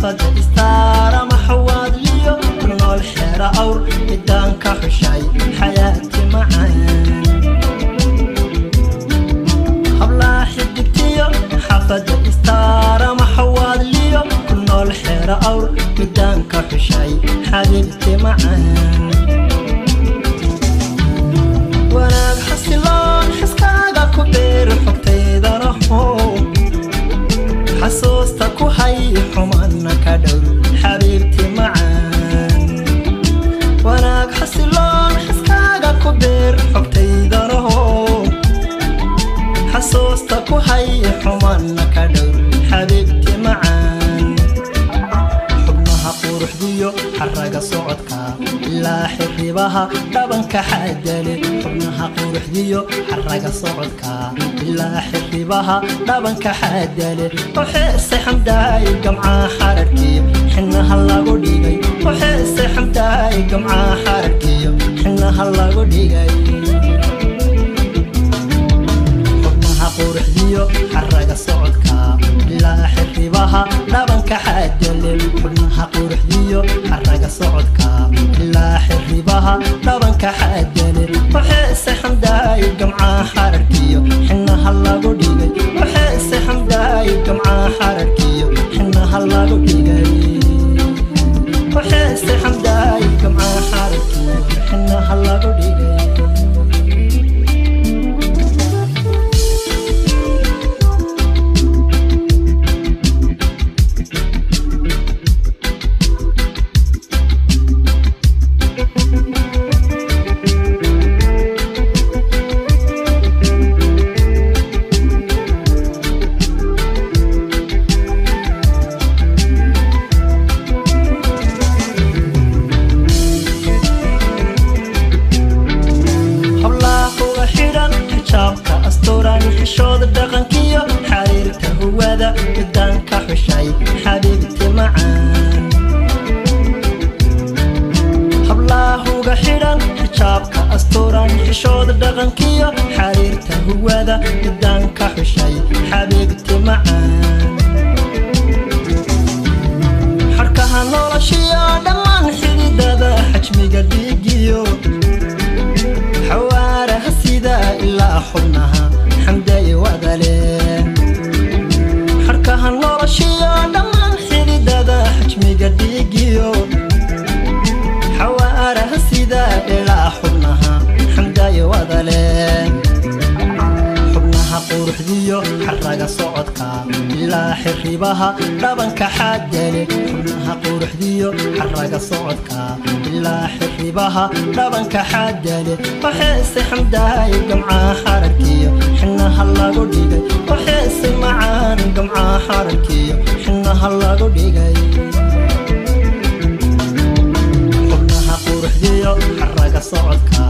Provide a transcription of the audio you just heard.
Xaafada istaara maxawaadliyo ku nool xeera awr midaanka xushay xayaati macaan. Hablaha xidigtiyo xaafada istaara maxawaadliyo ku nool xeera awr midaanka xushay xabiibti macaan. Wanaag xasiloon xiskaaga ku beer xogtaydana how xasuusta ku hay xumana ka dhowr xabiibti macaan. Wanaag xasiloon xiskaaga ku beer xogtaydana how xasuusta ku hay xumana ka dhowr xabiibti macaan. Xubnaha quruxdiyo xaraga socodka ilaa xiribaha dhabanka xaadale. Xubnaha quruxdiyo xaraga socodka ilaa xiribaha dhabanka xaadale. Waxeese xamdaay gamcaa xararkiyo xinaha lagu dhigay. Waxeese xamdaay gamcaa xararkiyo xinaha lagu dhigay. Xubnaha quruxdiyo xaraga socodka ilaa xiribaha dhabanka xaadale. Xubnaha quruxdiyo xaraga socodka ilaa xiribaha dhabanka xaadale. Waxeese xamdaay gamcaa xararkiyo xinaha lagu dhigay. Waxeese xamdaay gamcaa xararkiyo xinaha lagu dhigay. Waxeese xamdaay gamcaa xararkiyo xinaha lagu dhigay. Hablaha xidhan xijaabka asturan xishooda dhaqankiyo xariirta huwada midaanka xushay xabiibti macaan. Hablahuga xidhan xijaabka asturan xishooda dhaqankiyo xariirta huwada midaanka xushay xabiibti macaan. Xarkaha noloshiyo dhammaan xididada xajmiga dhiigiyo xawaaraha sida ilaa xubnaha xamday wadale. Xarkaha noloshiyo dhammaan xididada xajmiga dhiigiyo xawaaraha sida ilaa xubnaha xamday wadale. Xubnaha quruxdiyo xaraga socodka ilaa xiribaha dhabanka xaadale. Xubnaha quruxdiyo xaraga socodka ilaa xiribaha dhabanka xaadale. Waxeese xamdaay gamcaa xararkiyo xinaha lagu dhigay. Waxeese macaan gamcaa xararkiyo xinaha lagu dhigay. Xubnaha quruxdiyo xaraga socodka